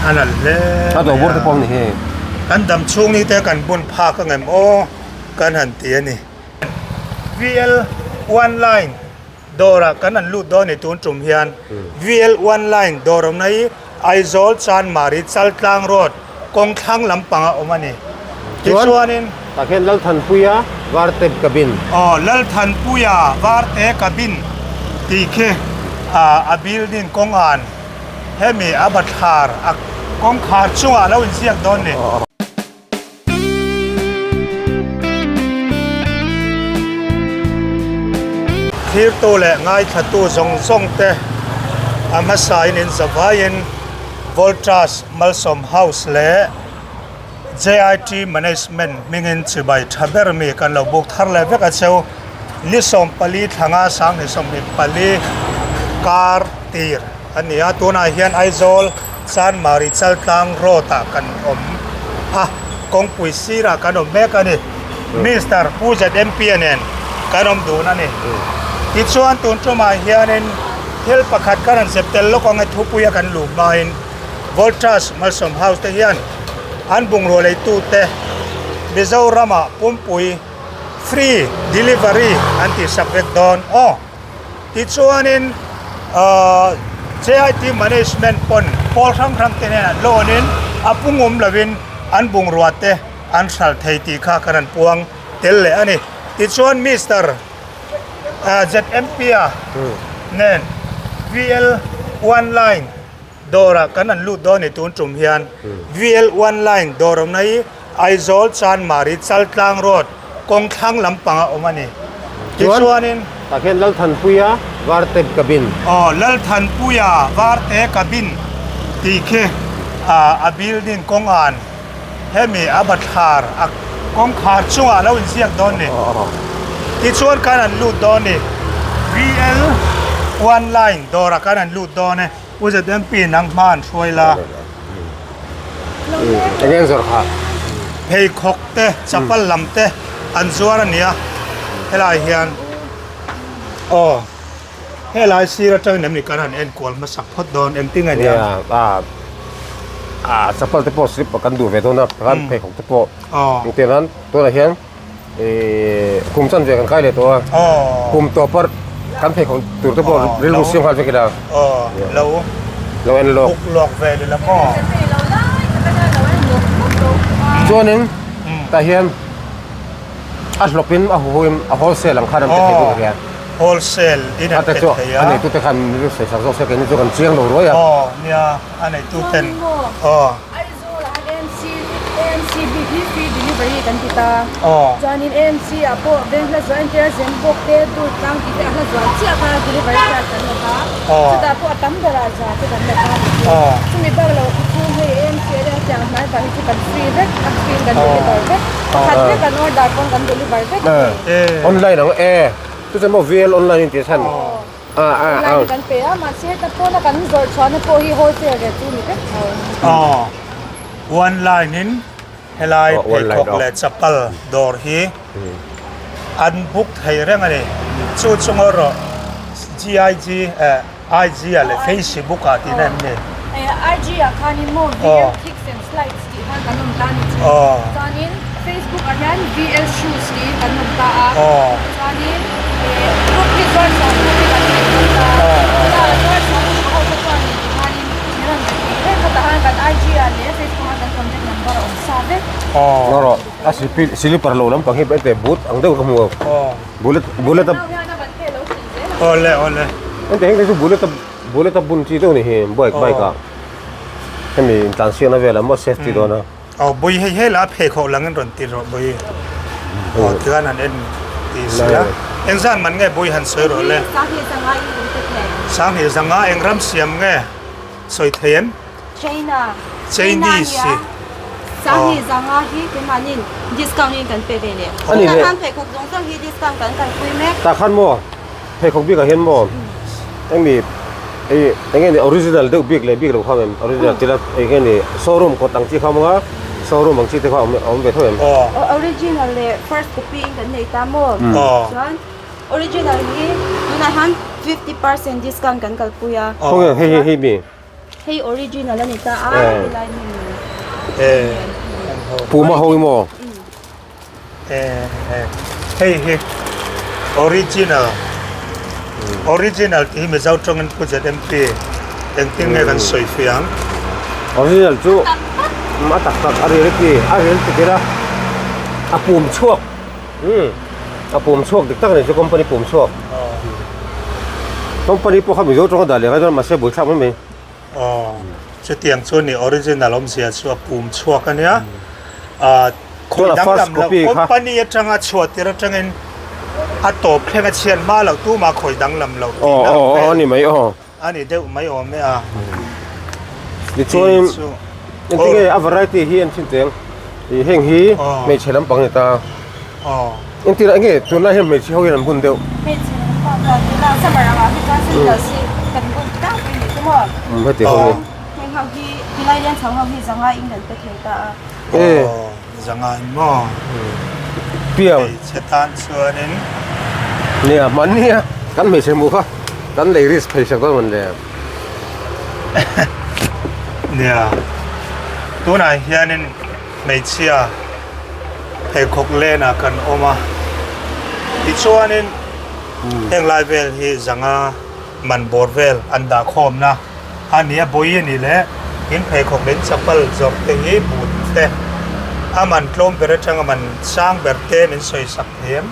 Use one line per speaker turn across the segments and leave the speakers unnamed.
A nalh hle
A dawh bur te pawh a ni hi.
Kan dam chhung ni te kan bun phak ang em aw kan han ti a ni. VL one line dawrah kan han lut dawn a ni tun tum hian VL one line dawr awmna hi Aizawl Chanmari Chaltlang road kawng thlang lampanga awm a ni. Tichuanin.
Tah khian Lalthanpuia Varte Cabin.
Aw Lalthanpuia Varte Cabin tih khi a building kawng an hemi a bathlar a kawngkhar chungah a lo inziak dawn a ni. Thirtu leh ngaithlatu zawng zawng te a hmasain in zavaiin Voltas Malsawm House leh JIT Management hmingin chibai tha ber mi kan lo buk thar leh vek a cheu. Ni 14 thlanga 2024 kar tir. A ni a, tunah hian Aizawl Chanmari Chaltlang road ah kan awm a, kawngpui sirah kan awm mek a ni. Mister Pu ZMP a nen kan awm dun a ni. Tichuan tun tumah hianin thil pakhat kan rawn zep tel lawk ang e thupuia kan luh hmain Voltas Malsawm House te hian an bungrua leitute Mizoramah pumpui free delivery an tihsak vek dawn aw. Tichuanin ahh JIT management pawn pawl hrang hrang te hnenah loan in a pungawm lovin an bungrua te an hral thei tih kha kan han puang tel leh a ni. Tichuan Mister ahh ZMP a nen VL one line Dawrah kan han lut dawn a ni tun tum hian VL one line dawr awmna hi Aizawl Chanmari Chaltlang road kawng thlang lampanga awm a ni. Tichuanin.
Tah khian Lalthanpuia Varte Cabin.
Aw Lalthanpuia Varte Cabin tih khi a building kawng an hemi a bathlar a kawngkhar chungah a lo inziak dawn a ni. Tichuan kan han lut dawn a ni VL one line dawrah kan han lut dawn e. Pu ZMP nang hma an hruai la.
Enge an zawrh kha?
Pheikhawk te, chapal lam te an zuar a nia helai hian aw helai sir atangin em ni kan han enkual hmasak phawt dawn engtin nge nia?
A chapal te pawh slip kan duh ve dawn a, pheikhawk te pawh engtin an tunah hian Kum chan ve kan kai leh tawh a, kum tawp a kan pheikhawk tur te pawh rilru siam nghal vek ila.
Lo
lo en lawk.
Buk lawk ve ni la maw.
Chuanin tah hian a hlawpin a huhoin a wholesale ang khan an pe thei bawk ania.
Wholesale in an pe thei a.
A neitute khan rilru sawi sak zawk se keini chu kan chiang lo ruai a.
Aw nia a neituten aw.
Aizawl ah AMC AMC bik hi free delivery kan ti ta. Chuanin AMC ah pawh veng hla zual entir a zen bawk te dur tlang tih te a hla zual chiah kha delivery charge kan la ta. Chutah pawh a tam berah za te kan la ta a ni chu. Chumi bak lo khi chu hei AMC a ria tiang hnai vang hi chu kan free vek a free in kan deliver vek. Pakhat vek kan order pawn kan deliver vek thei.
Online ang e. Chu chuan maw VL online in tih a chhan.
Online kan pe a mahse heta phone a kan zawrh chhuahna pawh hi wholesale rate chu ni vek tho.
Aw one line in helai pheikhawk leh chapal dawr hi an book thei reng a ni. Chu chu ngaw rawh GIG eh IG ah leh Facebook ah tihna em ni?
IG ah khanin maw VL Kicks and Slides tih khan kan awm ta a ni chu. Chuanin Facebook ah hian VL Shoes tiin kan awm ta a. Chuanin group hi zuar chhuah group hi kan nei bawk a. Chutah zuar chhuah group ho te chuan in tikhanin min rawn be thei reng khatah khan kan IG ah leh Facebook ah kan contact number a awm sa vek.
Ngaw rawh a slipper lo lampang hi ente boot ang deuh ka hmu a. Bullet bullet a.
Awle awle.
Ente heng te chu bullet a bullet a bun chi deuh a ni hi bike bike ah. Hemi intlansiakna velah maw safety dawn a.
Aw bui hei hei lah a pheikhawk langin rawn ti rawh bui. Aw tikhan han en ti si a. Engzan man nge bui han sawi rawh le.
Sanghnih zanga in kan pe thei.
Sanghnih zanga eng ram siam nge sawi thei em?
China.
Chinese hi.
Sanghnih zanga hi keimahnin discount in kan pe ve leh.
Ani le.
Takhan pheikhawk zawng zawng hi discount kan kalpui mek.
Takhan maw? Pheikhawk bikah hian maw engmi ei eng nge ni original deuh bik leh bik lo kha em original tila eng nge ni showroom kawt ang chi kha awm anga showroom ang chi te kha a awm ve tho em?
Original leh first copy in kan nei ta maw chuan original hi tunah hian 50% discount kan kalpui a.
Khawnge hei hei hei mi.
Hei original a ni ta a helai hmun
Puma ho hi maw?
Hei hi original original tih hi Mizo tawngin Pu ZMP engtin nge kan sawi fiah ang?
Original chu a tak tak a reality a reality tir a a pum chhuak a pum chhuak dik tak a ni chu company pum chhuak company pawh kha Mizo tawnga dah leh ngai dawn mahse buaithlak mai mai.
Aw chutiang chu ni original awmzia chu a pum chhuak a nia ah khawi danglam loh company atanga chhuah tir atangin a tawp thleng a chhiat hma loh tumah khawi danglam loh
tihna ang vel. Aw ni mai aw.
A ni deuh mai awm e a.
Tichuanin engtin nge a variety hi an chhin teng ih heng hi hmeichhe lampang a ni ta. Engtin ah nge tunlai hian hmeichhe ho hian an bun deuh.
Hmeichhe lampang chuan tunah summer angah hi chuan sandals hi kan bun tlangpui ni chu maw.
Heti ho hi.
Heng ho hi tilai lian chho ho hi zanga in kan pe thei ta a.
Zanga in maw.
Piang.
Hmeichhe tan chuanin.
Nia mahni a kan hmeichhe hmuh kha kan lei risk phei sak dawn mawn le.
Nia tunah hianin hmeichhia pheikhawk lenah kan awm a tichuanin heng lai vel hi zanga man bawr vel an dah khawmna a ni a bawi a ni leh in pheikhawk leh in chapal zawrh te hi but te a man tlawm ber atanga man sang ber te min sawi sak thiam.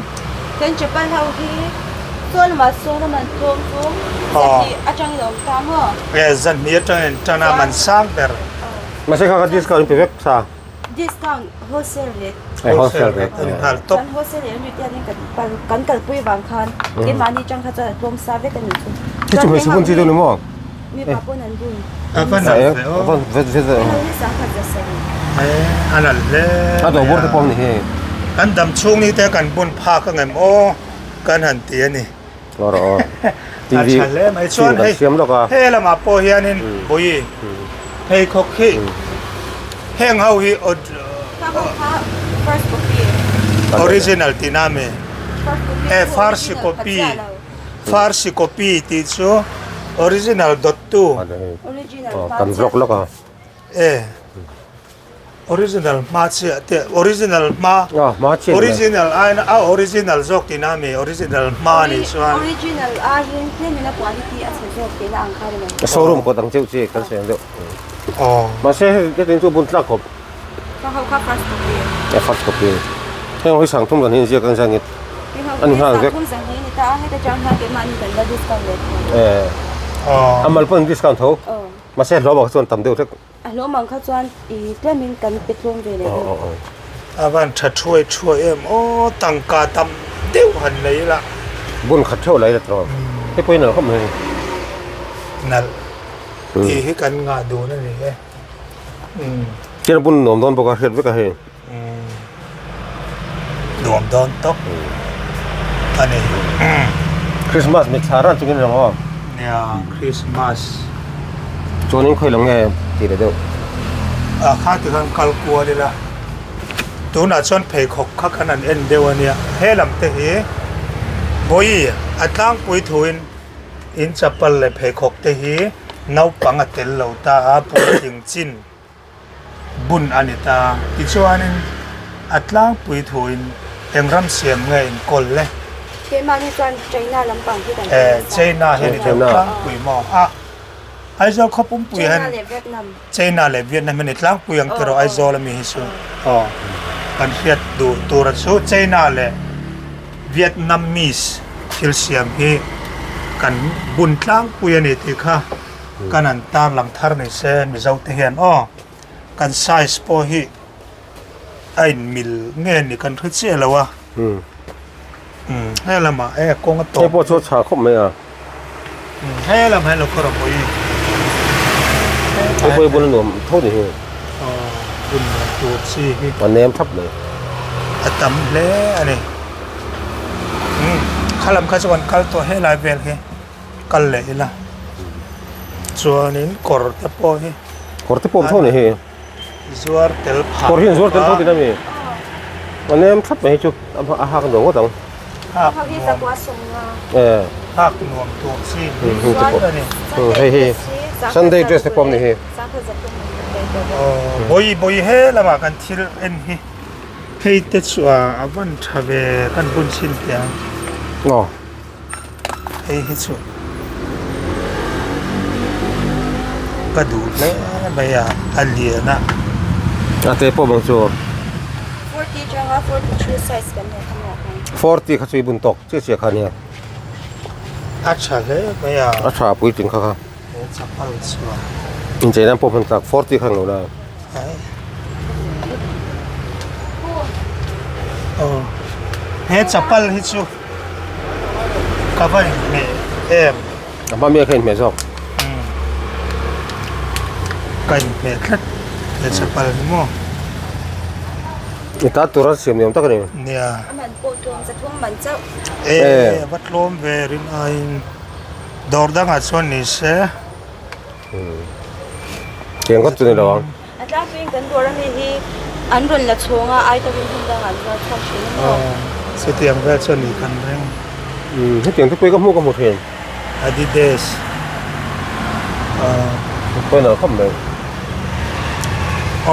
Kan chapal ho hi saw lamah sawn a man tlawm chu zahnih atangin a awm ta maw?
E zahnih atangin tan a man sang ber.
Mahse kha kha discount in pe vek sa.
Discount wholesale rate.
E wholesale rate.
A ni nghal tawp.
Kan wholesale rate rate hian kan kan kalpui vang khan keimahni atang kha chuan a tlawm sa vek a ni chu.
Khi chu hmeichhe bun chi dawn ni maw?
Mipa pawn an bun.
A va nalh ve aw.
A va vet vet ve.
Hei hi sangkhat za sarih.
E a nalh hle mai
a. A dawhbur te pawh a ni hi.
Kan dam chhung ni te kan bun phak ang em aw kan han ti a ni.
Aw rawh aw.
A tha hle mai chuan hei he lamah pawh hianin bawi pheikhawk hi heng ho hi original tihna a mi? E first copy first copy tih chu original dawttu.
Kan vlog lawk a.
E. Original hma chiah te original hma original aiin a original zawk tihna a mi original hma a nih chuan.
Original aiin tlemin a quality a chhe zawk tihna ang kha a ni mai.
Showroom kawt ang cheuh chi kan sawi ang deuh.
Aw.
Mahse heti chu bun tlak khawp.
Ka ho kha first copy.
E first copy. Heng hi sang thum zan hi an ziak ang zan nghet.
A ni nghal vek. Sang thum zan hi ni ta a heta chang hian keimahni kan la discount leh thung.
E. A mal pawhin discount tho. Mahse hlawm ang kha chuan tam deuh hlek.
A hlawm ang kha chuan i tlemin kan pe tlawm ve leh deuh.
A van tha thuai thuai em aw tangka tam deuh han nei ila.
Bun khat theuh lai la tawh. Hei pawh hi nalh khawp mai.
Nalh tih hi kan ngah dun a ni e.
Chian bun nuam dawn bawk a hriat vek a hei.
Nuam dawn tawp a ni.
Christmas mit thla ran chungin rang aw.
Nia Christmas.
Chuanin khawi lam nge tih leh deuh.
A kha ti khan kal kual ila. Tunah chuan pheikhawk kha khan an en deuh a nia. He lam te hi vawi a tlangpui thuin in chapal leh pheikhawk te hi naupang a tel lo ta a puitling chin. bun a ni ta. Tichuanin a tlangpui thuin eng ram siam nge inkawl le?
Keimahni chuan China lampang hi kan en nasa.
China hi a ni deuh tlangpui maw? A, Aizawl khaw pumpui hian
China leh Vietnam.
China leh Vietnam hi a ni tlangpui ang tiraw Aizawl ami hi chu. Aw, kan hriat duh tura chu China leh Vietnamese thil siam hi kan bun tlangpui a ni tih kha. Kan han tarlang thar ni se Mizo te hian aw kan size pawh hi a in mil nge ni kan hre chiah lo a he lamah e kawng a tawp
hei pawh chu a chha khawp mai a
he lam hian lo kawr a pawh hi
hei pawh hi bun a nuam tho ni hi
aw bun nuam tur chi hi
a nem thap mai
a tam hle a ni kha lam kha chu kan kal tawh helai vel hi. Kal leh ila chuanin kawr te pawh hi
kawr te pawh awm tho ni hi
zuar tel phah
kawr hi an zuar tel tho tihna mi a nem thlap mai hi chu a hak nuam ngawt ang
hak nuam
e
hak nuam tur chi
hei te pawh hei hi. Sunday dress te pawh awm ni hi.
Bawi bawi he lamah kan thil en hi hei te chu a van tha ve kan bun chhin teh ang.
Aw.
Hei hi chu ka duh hle mai a a lian a.
A te pawh bang chu.
40 atanga 43 size kan nei kha nia.
40 kha chu i bun tawk chiah chiah kha nia.
A tha hle mai a.
A tha puitling kha kha.
He chapal chu a.
Inchei nan pawh hman tlak 40 kha ang lo la.
Aw he chapal hi chu ka va inhmeh em.
A hma mi a kha inhmeh zawk.
Ka inhmeh tlat he chapal hi maw.
I ta tura siam ni awm tak a ni.
Nia.
A man pawh tlawm zathum man chauh.
E a va tlawm ve rin aiin dawr dangah chuan ni se.
Tiang ngawt chu ni lo ang.
A tlangpuiin kan dawr ami hi an rawn la chhawng a, ai takin hmun dangah an zuar chhuak thin a maw?
Chutiang vel chu a ni kan ring.
Hetiang te pawh hi ka hmuh ka hmu thin.
Adidas.
Pawi nalh khawp mai.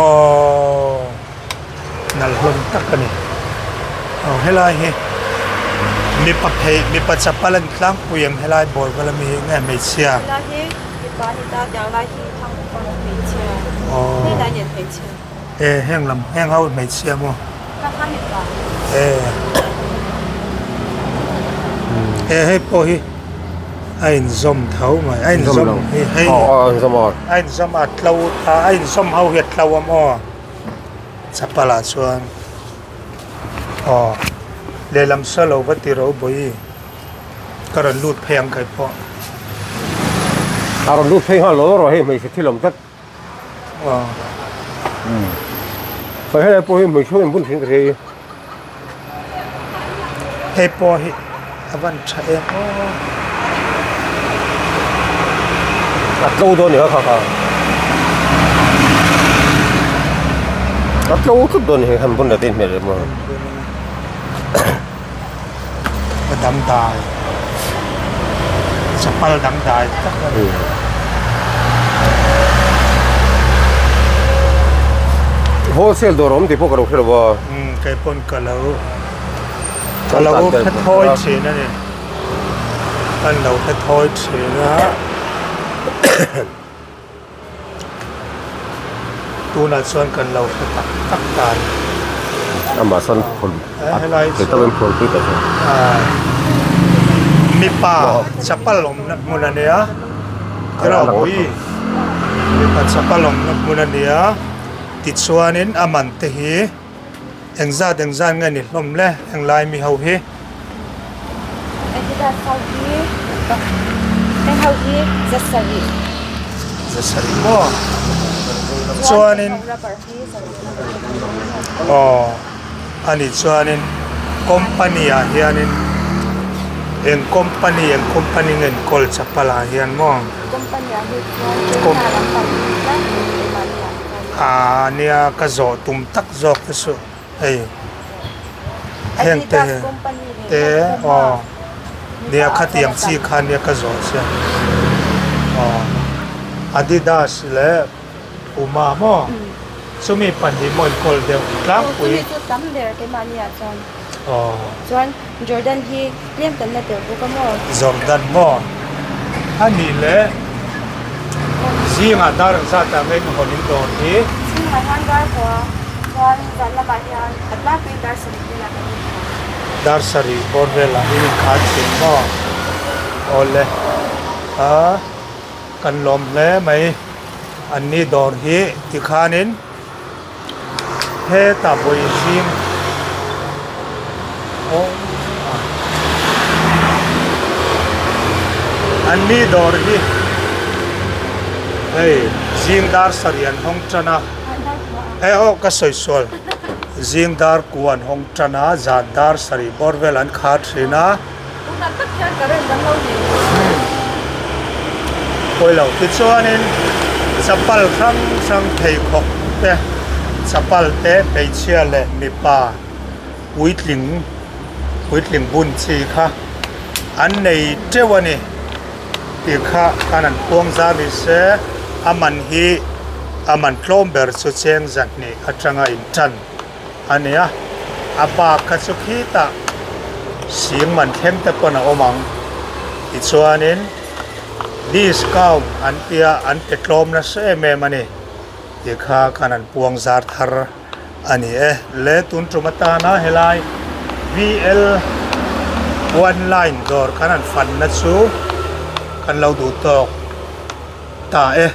Aww. Nalh hlawm tak a ni. Aw helai hi mipa phei mipa chapal a ni tlangpui em helai bawl vel ami hi nge hmeichhia.
Helai hi mipa a ni ta tiang lai hi thang upa hmeichhia helai nen hmeichhia.
E heng lam heng ho hmeichhia maw.
Kha kha mipa.
E e hei pawh hi a inzawm tho mai a inzawm hi hei a inzawm a tlo a inzawm ho hi a tlo a maw. Chapal ah chuan aw lehlam saw lo va ti ro bawi ka rawn lut phei ang kai pawh.
A rawn lut phei nghal lo rawh hei hmeichhe thil awm tlat.
Aw.
Hei helai pawh hi hmeichhe ho in bun thin ka hria i.
Hei pawh hi a van tha em aw.
A tlo dawn ni kha kha kha. A tlo tlat dawn ni hei han bun leh te inhmel leh maw.
A dangdai chapal dangdai tak a ni.
Wholesale dawr awm tih pawh ka lo hre lo a.
Umm kei pawn ka lo ka lo hre thawi thin a ni. Kan lo hre thawi thin a. Tunah chuan kan lo hre tak tak ta a ni.
Amah sawn phul
helai
thei takin phul pui ta chuan.
Mipa chapal awmna hmun a nia Tirapui mipa chapal awmna hmun a nia tichuanin a man te hi Engzat engzat nge ni hlawm le englai mi ho hi.
Adidas ho hi heng ho hi zasarih.
Zasarih maw? Chuanin aw ani chuanin company ah hianin eng company eng company nge enkawl chapal ah hian maw?
Company ah hi chuan China lampang hi tlangpui keimahni ah.
Aa nia ka zawh tum tak zawk te chu hei heng te te aw nia khatiang chi kha nia ka zawh che aw Adidas leh Puma maw chumi pahnih maw inkawl deuh tlangpui
chumi chu tam ber keimahni ah chuan
aw
chuan Jordan hi tlem kan la tel bawk a maw
Jordan maw anih leh zingah dar ang zat ah ngei ka hawn in dawr hi.
Zingah hian dar kua chuan zan lamah hian a tlangpuiin dar sarih velah kan inkhar.
Dar sarih bawr velah in inkhar thin maw? Awle a kan lawm hle mai anni dawr hi tikhanin hetah vawi zing aw anni dawr hi hei zing dar sarih an hawng tan a eh aw ka sawi sual zing dar kua an hawng tan a zan dar sarih bawr vel an khar thin a. Pawilo tichuanin chapal hrang hrang pheikhawk te chapal te hmeichhia leh mipa puitling puitling bun chi kha an nei teuh a ni. Tih kha khan an puang zar ni se, a man hi a man tlawm ber chu cheng zahnih atanga intan a ni a, a bak kha chu khitah sing man thleng te pawn a awm ang. Tichuanin discount an tia an pe tlawm nasa em em a ni tih kha khan an puang zar thar a ni e. Le tun tum atana helai VL one line dawr khan an fanna chu kan lo duh tawk ta e.